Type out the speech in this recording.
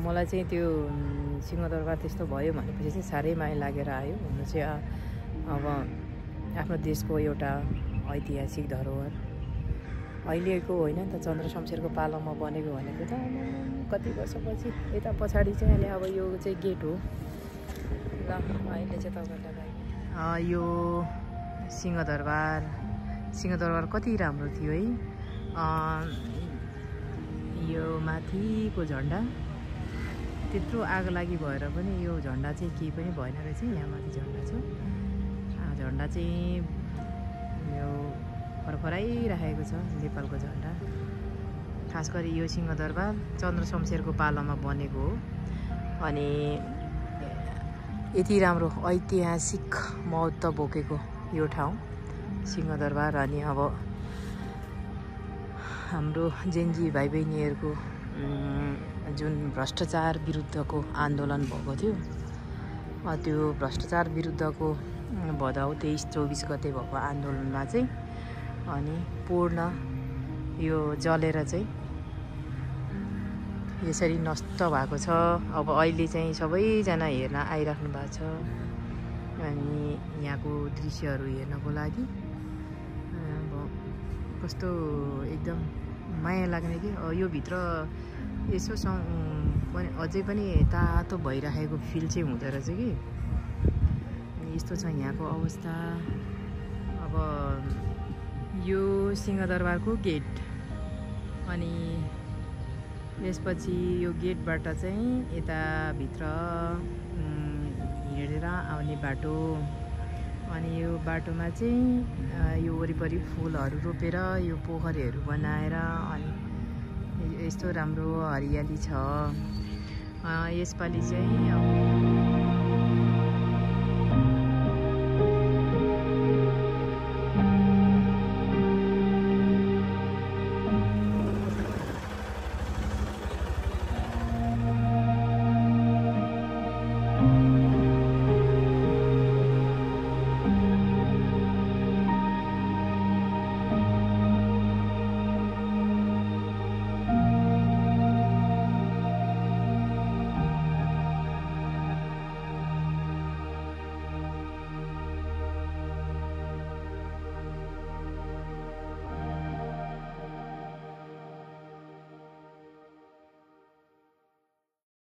मलाई चाहिँ त्यो सिंहदरबार त्यस्तो भयो भनेपछि चाहिँ साह्रै माया लागेर आयो। हुनु चाहिँ अब आफ्नो देशको एउटा ऐतिहासिक धरोहर अहिलेको होइन नि त, चन्द्र शमशेरको पालोमा बनेको भनेको त कति वर्षपछि। यता पछाडि चाहिँ अहिले अब यो चाहिँ गेट हो ल। अहिले चाहिँ तपाईँलाई यो सिंहदरबार कति राम्रो थियो है। यो माथिको झन्डा त्यत्रो आगो लागि भएर पनि यो झन्डा चाहिँ केही पनि भएन रहेछ। यहाँ माथि झन्डा छ, झन्डा चाहिँ यो फरफराइराखेको छ नेपालको झन्डा। खास गरी यो सिंहदरबार चन्द्र शमशेरको पालोमा बनेको हो अनि यति राम्रो ऐतिहासिक महत्त्व बोकेको यो ठाउँ सिंहदरबार। अनि अब हाम्रो जेनजी भाइ बहिनीहरूको जुन भ्रष्टाचार विरुद्धको आन्दोलन भएको थियो, त्यो भ्रष्टाचार विरुद्धको भदौ 23-24 गते भएको आन्दोलनमा चाहिँ अनि पूर्ण यो जलेर चाहिँ यसरी नष्ट भएको छ। अब अहिले चाहिँ सबैजना हेर्न आइराख्नु भएको छ अनि यहाँको दृश्यहरू हेर्नको लागि अब कस्तो एकदम माया लाग्ने कि यो भित्र यसो अझै पनि तातो भइराखेको फिल चाहिँ हुँदो रहेछ कि। यस्तो छ यहाँको अवस्था। अब यो सिंहदरबारको गेट अनि यसपछि यो गेटबाट चाहिँ यता भित्र हिँडेर आउने बाटो अनि यो बाटोमा चाहिँ यो वरिपरि फुलहरू रोपेर यो पोखरीहरू बनाएर अनि यस्तो राम्रो हरियाली छ। यसपालि चाहिँ